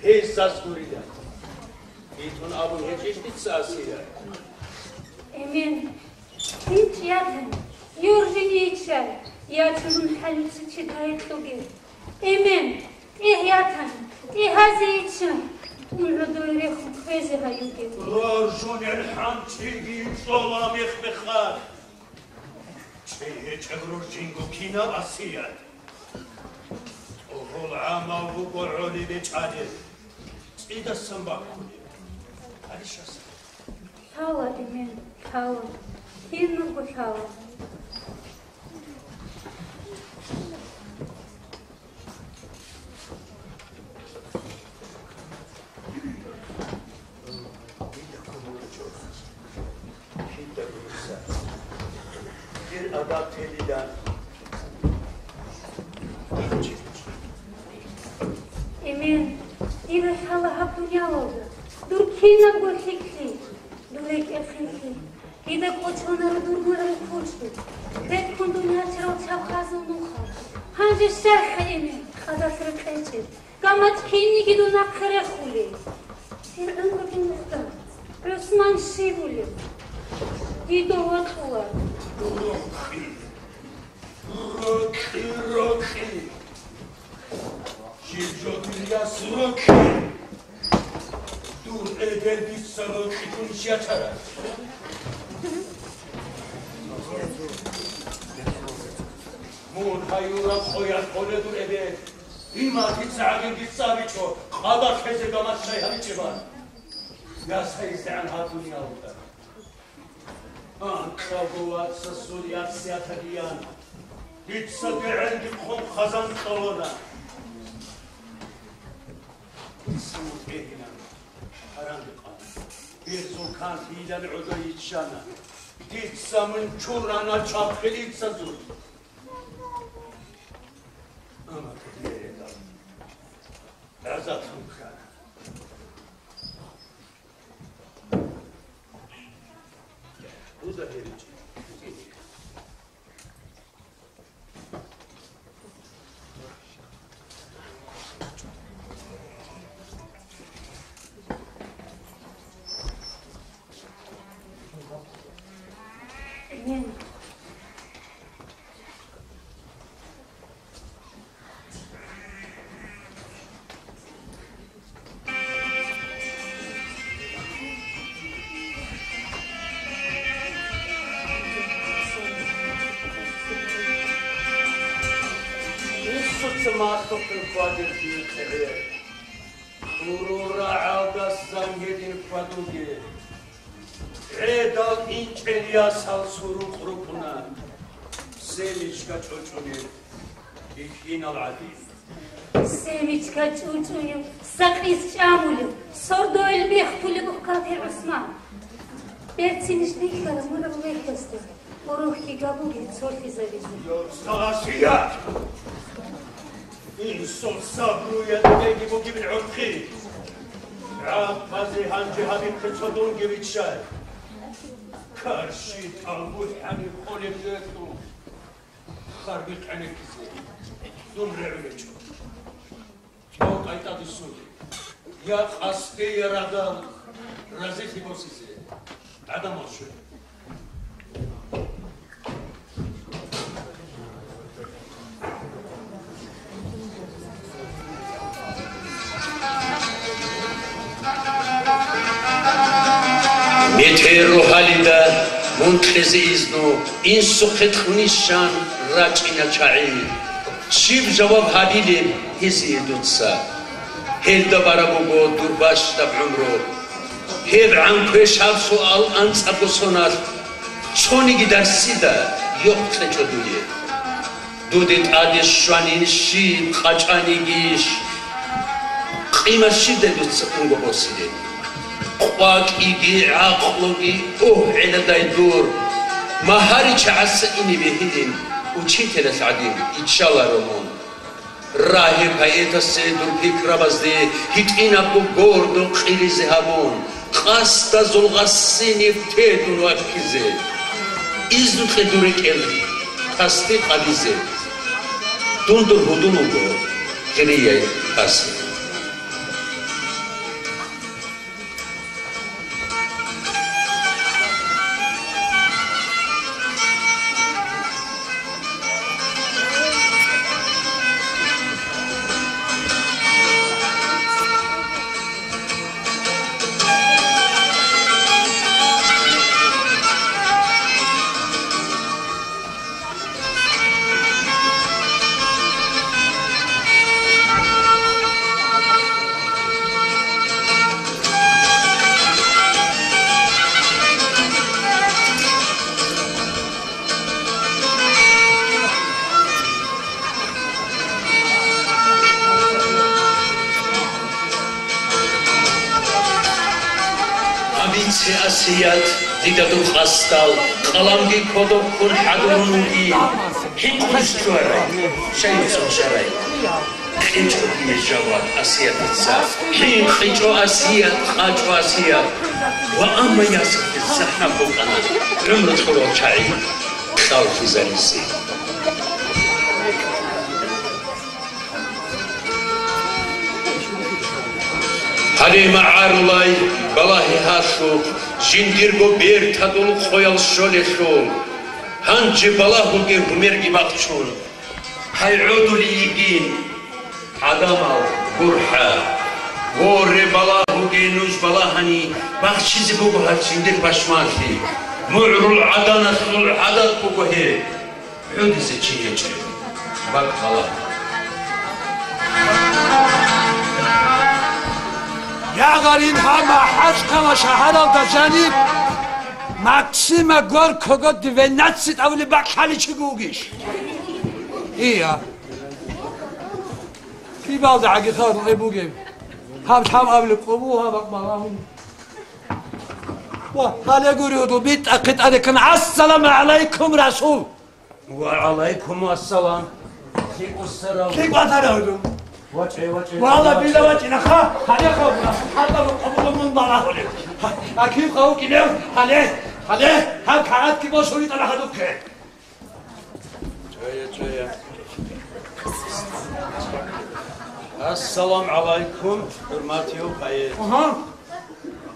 гьезаз гурила. Итун абун гьечӀищ дица, Асият? Эмен, гьинчӀ ятан, юржин иччай, ячунун хӀалуцичи дайкьуге. Эмен, тӀегь ятан, тӀегьазе иччай, ун гӀодой рехун хвезе гьаюге. Роржунел хӀанчӀиги цӀола мех-мехалъ. ЧӀей гьечӀеб роржинго кинаб, Асият? ТӀогьол гӀамав вуго гӀолебе чӀалеб, цӀидасан баккулеб. Гьарищ аса. Лъала, Эмен, лъала. Кинабго лъала. Эмен, дир лъала гьаб дуниялалда дур кинабго лъикӀлъи, дур рекӀелъинлъи. Дида кӀочонаро дур мугӀрул кучӀдур, беккун дун ячарал чабхазул нуха. Гьанже щайха, Эмен, къадалъ рекъечӀеб, гамачӀ кинниги дун нахъе рехулей? Дир гӀумруги мухьда, ГӀусман щибулев? Дидо вокьула. Рокьи, рокьи, рокьи! Жиб жо дир яс рокьи! Дур эбел дица рокьи тунищ ячарай? Мун гьаюраб къоялъ холе дур эбел. Има дица гӀадин дица абичӀо, къабакъезе гамачӀ щай гьабичӀебан? Яс гьайиздегӀан гьаб дуниялалда. Анкьавго вацасул яц ятадиян, дица дегӀенги хъун хъазан кьолона. Дица мутӀигӀинан, гьаранги къана. Берзул кантилан гӀодой йиччана. Дица мун чурана чахъилицазул. Амма куделедал гӀазаблъун ккана. Инсуца малъухъе хьвадир дир хъегӀер. Гьурул рагӀалдасан гьедин хьвадуге. ГӀедал инчӀел ясал сурукъ рукӀуна. Семечка чӀучӀунеб бихьинал гӀадин. Семечка чӀучӀунев, сакъис чӀамулев, сордоял мехтулеб ухкател ГӀусман. Берцинищ бихьараб мураб вехьасда, урухьги габуги цолъизавизе. ЙоцӀалъия! Инсул сабруялдеги бугебин гӀурхъи. ГӀахъазе гьанже гьабихъе цо дунги виччай. Карщи талбухӀани къолеб гьелъул. Харбихъ гӀенеккизе дун регӀулечӀо. Тов къайтӀа дисуге, я къасде, я радал разилъи босизе гӀадамал щве. Метер рогьалида мун кьезе изну, инсухъе кьунищан рачӀина чагӀи. Щиб жаваб гьабилеб гьезие дуца? Гьелда бараб буго дур бащдаб гӀумру. Гьеб гӀан квешаб суал анцӀабго соналъ цониги дарсида йохъ кьечӀо дуе. Дуде тӀаде щванин щиб къачӀанигищ? Къимат щибдай дуца унго босизе? КъвакӀиги, гӀакълуги, угь, гӀеладай дур! Магьари чагӀаца ине бегьилин, учителалъ гӀадин иччаларо мун. Рагье поэтасе дур пикрабазде гьитӀинабго гордо къилизе гьабун, къасдазул гъасиниб те дун вахъизе. Изну кье дур рекӀел тасдикъ гьабизе. Дундур гьудул вуго, хирияй Асия. Абице, Асият, дида дур къасдал, къаламги кодоб ккун хӀадурун вугин. ХӀинкъулищ чуарай, шайицун шарай. КьечӀо дие жаваб Асиятица. ХӀинкъичӀо Асият, къачӀо Асият. Ва амма ясалъе захӀмат букӀана гӀумру кьурал чагӀи кьаллъизаризе. Гьале магӀарулай балагьи гьалъухъ, жиндирго бертадул къоял щолелъул. Гьанже балагьуге гьумерги бахчун. Гьай гӀодулей йигин, гӀадамал гурхӀа. Воре, балагьуге нуж балагьани, бахчизе буго гьаб жиндир пашманлъи. МугӀрул гӀаданалъул гӀадат буго гьеб. ГӀодизе чи гьечӀеб. Бакъ балагь. Ягъарин гьама ХӀажкъала шагьаралда жаниб Максима Горького двенадцать абулеб бакӀ лъаличиго вугищ? Ия. Кибалда гӀаги хабар гьеб бугеб? Гьаб лъаб абулеб къо буго гьаб бакъ балагьун. Ва гьале гури, гьудул битӀахъе тӀаде ккана: «Ассаламу гӀалайкум, Расул!» Ва гӀалайкум ассалам. ЛъикӀ вуссарав. ЛъикӀ ватарав гьудул. ВачӀе, вачӀе. Валла, вачӀе. Билла вачӀина, ха, гьале ха, гьалда къабулаб мун балагьулев. Ха, а кив ха вукӀинев? Гьале, гьале, гьаб кагъатги босун витӀана гьадухъе. Чая, чая. Ассалам гӀалайкум, хӀурматияв гӀайиб. Ага.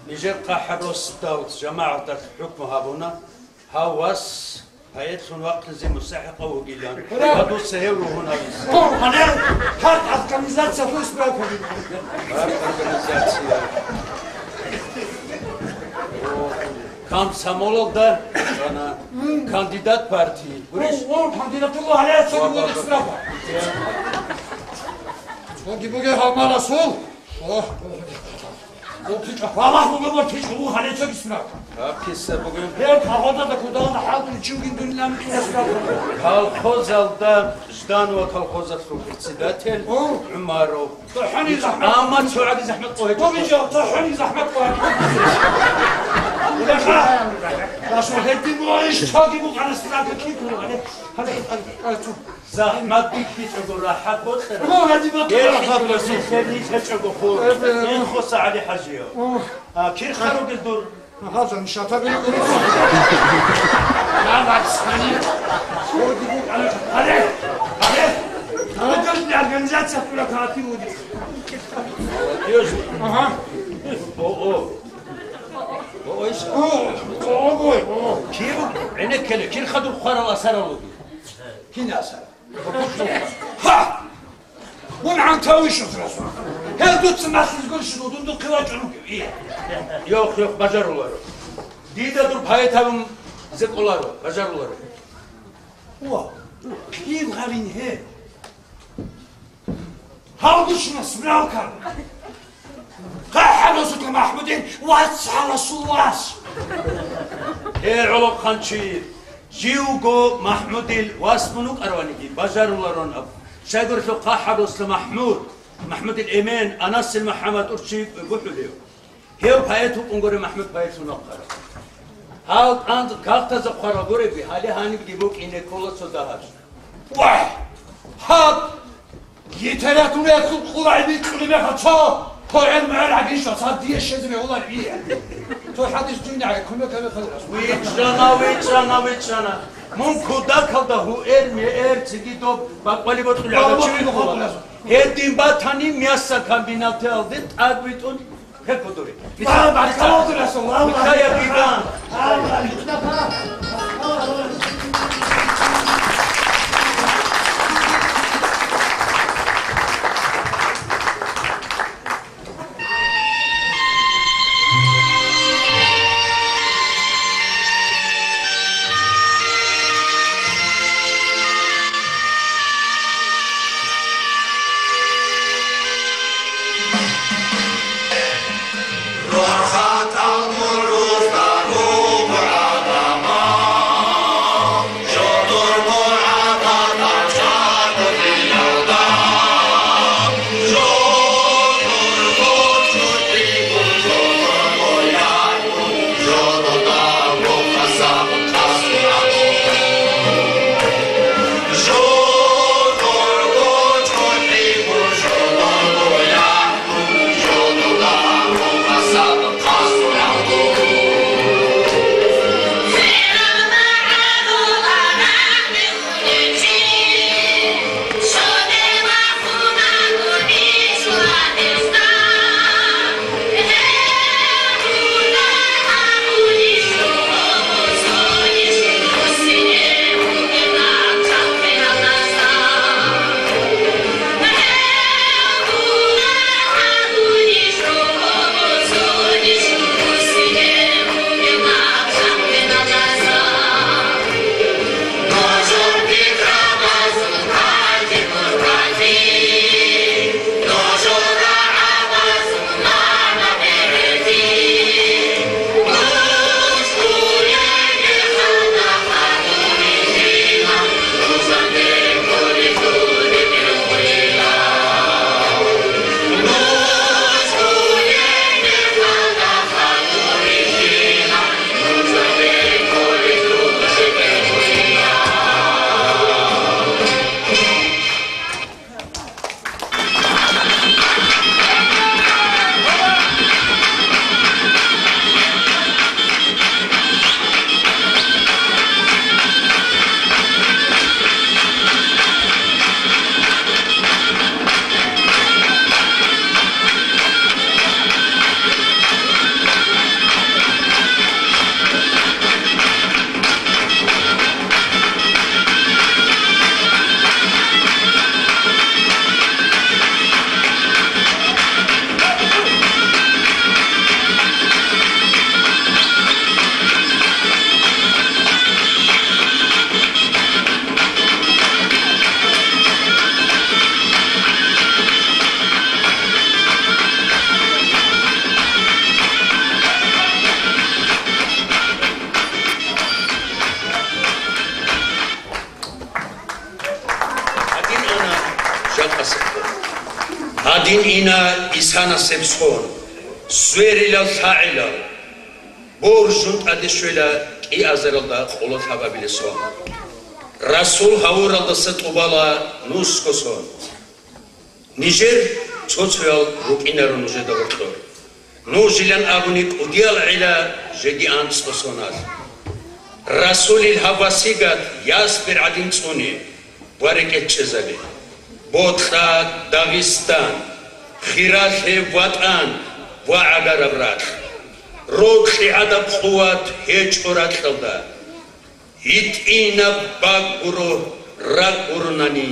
Нижер хъахӀаб росдал жамагӀаталъ хӀукму гьабуна, гьав вас гьайетлъун вахъизе мустахӀикъав вугилан. Ура! Ва дуца гьев ругьун гьавизе. О, гьале, гьаб организация хӀу справка. Гьаб организация. Комсомолалда вана, кандидат партии. Гурищ? О, о, кандидатура гьале, ва, ва, ва. Цоги бугеб гьалмагъ Расул. О, о, пичӀ, валлагь, бугеб пичӀ, гьале цоги справка. Гьаб киса бугеб? Гьеб колхозалда кодалда хӀалтӀулев чи вугин дунилан киса справка. Колхозалда Жданова колхозалъул председатель. О. ГӀумаров. Амма цо гӀаги захӀмат къо гьечӀо. Гьаб ичӀо, цохӀони захӀмат къо гьечӀо. Удаха! Дашо гьедин буго иш, цоги букӀана справка кин ккола, гьале, гьале, гьале, гьале, цо. ЗахӀмат бихьичӀого рахӀат бокьара. О, гьадин бокьара. Гьеб рахӀат хӀинкъизе бокьара. Нилъер нижер чӀого хур. Э, э, э. Инхоса ГӀали-хӀажияв. О. А, кирхаругел дур. Гьалзан шатабили кӀурухъа. Гьале, гьале, гьале, организация тура каатир вуди. Молодёжь. Ага. О, о. О, иш. О, о, о, о. Кир, гӀенеккеле, кир хадур хварал асарал вуди. Кин асар? Ха! Мун гӀантавищун сразу. Гьел дуца малъизгун шуну, дун духъе вачӀун вугев, ия. Йох, йох, бажаруларо. Дида дур поэт гьавун зе кӀоларо, бажаруларо. Ва, кин гьарин гье. Гьалгучна справка. ХъахӀаб Расулалъ МахӀмудил вас гьала сул вас. Гье, гӀолохъанчи, живго МахӀмудил вас мун вукӀараваниги, бажаруларон аб. Щайгурелъул хъахӀаб Расулалъ МахӀмуд, МахӀмудил эмен, Анасил МухӀаммад урчи бухӀулев. Гьев поэт вукӀун горе, МахӀмуд поэтлъун вахъарав. Гьал кӀанз кагътазда хъварал гуреги, гьале гьанибги букӀине ккола цо дагьаб. Вагь! Гьаб! Литератураялъул къурай бикьулеб мехалъ цо гьогӀер-мугӀер гӀагищал саб дие щвезе бегьулар ие. Цо хӀадис жинагӀи, кумек гьабе хъалас. ВичӀана, вичӀана, вичӀана. Мун кудакалда гьуэр, меэр, цинги доб бакӀвали бокьулев гьав чи вихъула. Гьедин батани, мясокомбинаталде тӀад витӀун хӀел кодоре. Ва, баркалла, Расул, Аллагь. Михаил Гиган. Гьадин ана жакъасеб сон. Гьадин ина исанасеб сон. Сверилал лъагӀилал. Боржун тӀаде щвела кӀиазаралда къоло лъабабилеб сон. Расул гьавуралдаса тӀубала нусго сон. Нижер цо-цоял рукӀинаро нужеда гьоркьор. Нужилан абуни кӀудиял гӀела жеги анцӀго соналъ. Расулил гьаб васигат ясбир гӀадин цӀуне ва рекӀелъ чӀезабе. Бокьа, Дагъистан, хиралъе ватӀан ва гӀагараб ракь. Рокьи гӀадаб къуват гьечӀо ракьалда. ГьитӀинаб бакӀ гуро ракь гуронани,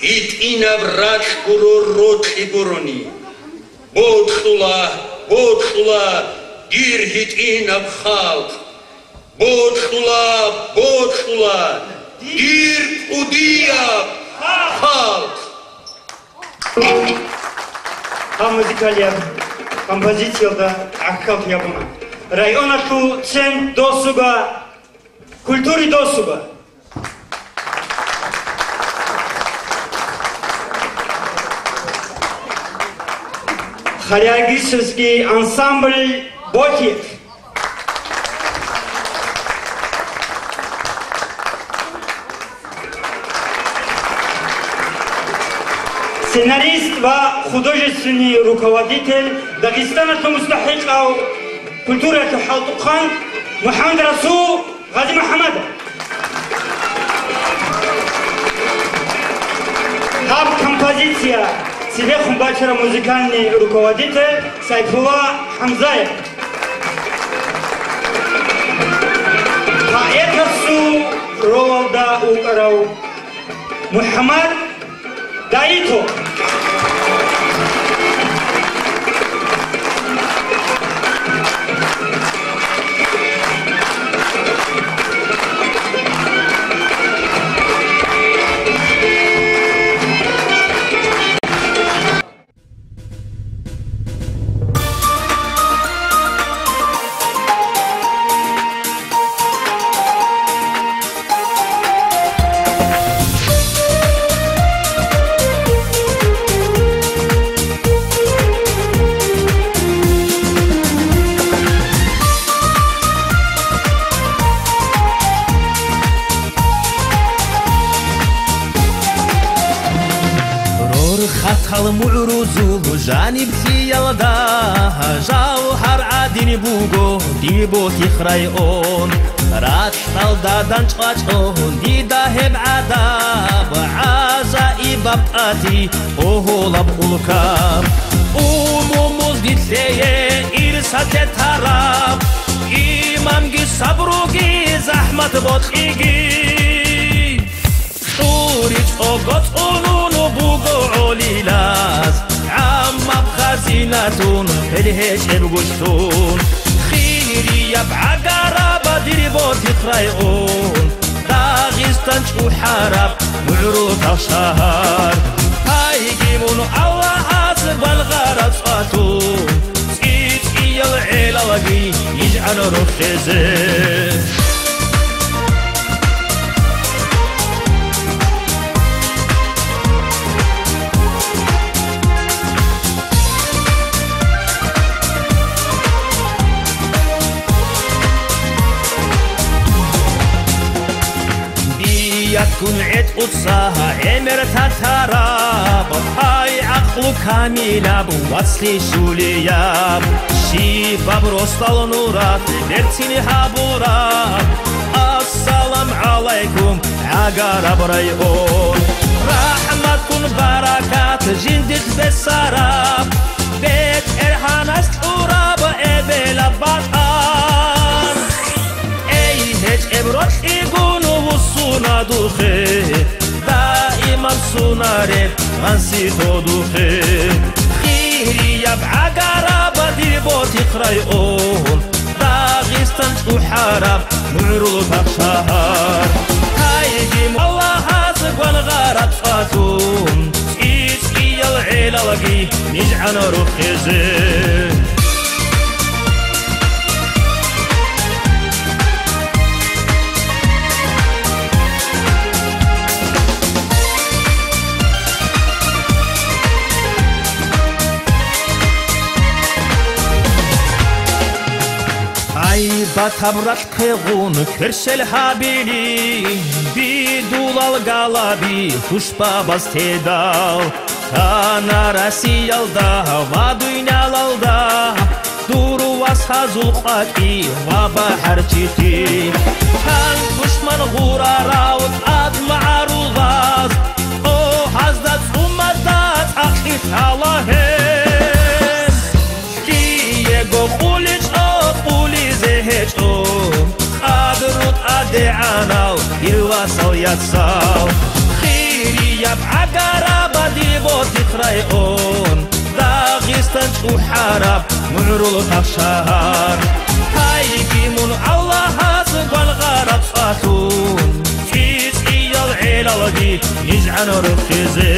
гьитӀинаб ракь гуро рокьи гурони. Бокьула, бокьула, дир гьитӀинаб халкъ! Бокьула, бокьула, дир кӀудияб халкъ! Гьаб музыкалияб композициялда гӀахьаллъи гьабуна районалъул центр досуга, культури досуга. Хореографический ансамбль «Ботик». Сценарист ва художественный руководитель, Дагъистаналъул мустахӀикъав Культураялъул хӀалтӀухъан МухӀаммадрасул ГъазимухӀаммадов. Гьаб композиция цебехун бачараб музыкальный руководитель Сайфулла ХӀамзаев. Поэтасул ролалда вукӀарав МухӀаммад Даитов. Рорхатал мугӀрузул жаниблъиялда, жавгьар гӀадин буго Дирботихъ район. Ракьалда данчӀвачӀо дида гьеб гӀадаб, гӀажаибаб тӀати, къоголаб улкаб. Умумузги лъее ирсалъе тараб, имамги сабруги захӀмат бокьиги. ЦӀури чӀого цӀунун буго гӀолилаз, гӀаммаб хазинатун гьел гьечӀеб гушлъун. Хирияб гӀагараб Дирботихъ район, Дагъистан чӀухӀараб МугӀрултахъ шагьар. Гьайги мун Аллагьас гвангъараб цӀвалъун, цӀи-цӀиял гӀелалги нижгӀан рухъизе. Бияккун гӀетӀуца гӀемер татараб, гьай, гӀакълу камилаб, вацлъи щулияб, щибаб росдал нуралъ берцин гьабураб. Ассалам гӀалайкум, гӀагараб район! РахӀматгун баракат жиндилъ бесараб, БетӀергьанас кьураб эбелаб батӀан. Эй, гьечӀеб рокьигун вуссуна духъе, даиман сунареб гъанси тодухъе. Хирияб гӀагараб Дирботихъ район, Дагъистан чӀухӀараб МугӀрултахъ шагьар. Гьайги Аллагьас гвангъараб цӀвалъун, цӀи-цӀиял гӀелалги нижгӀан рухъизе. Гьайбатаб ракь квегъун кверщел гьабили, бидулал галаби хушбабаз тедал. Тана Россиялда ва дуниялалда дур васазул къвакӀи ва бахӀарчилъи. Тан душман гъурарав тӀад магӀарулаз, о, гьазда цӀумада цӀакъи лъала гьез. Диего къуличӀо къулизе гьечӀо, къадру тӀадегӀанав дир васал яцал. Хирияб гӀагараб Дирботихъ район, Дагъистан чӀухӀараб МугӀрултахъ шагьар. Гьайги мун Аллагьас гвангъараб цӀвалъун, цӀи-цӀиял гӀелалги нижгӀан рухъизе.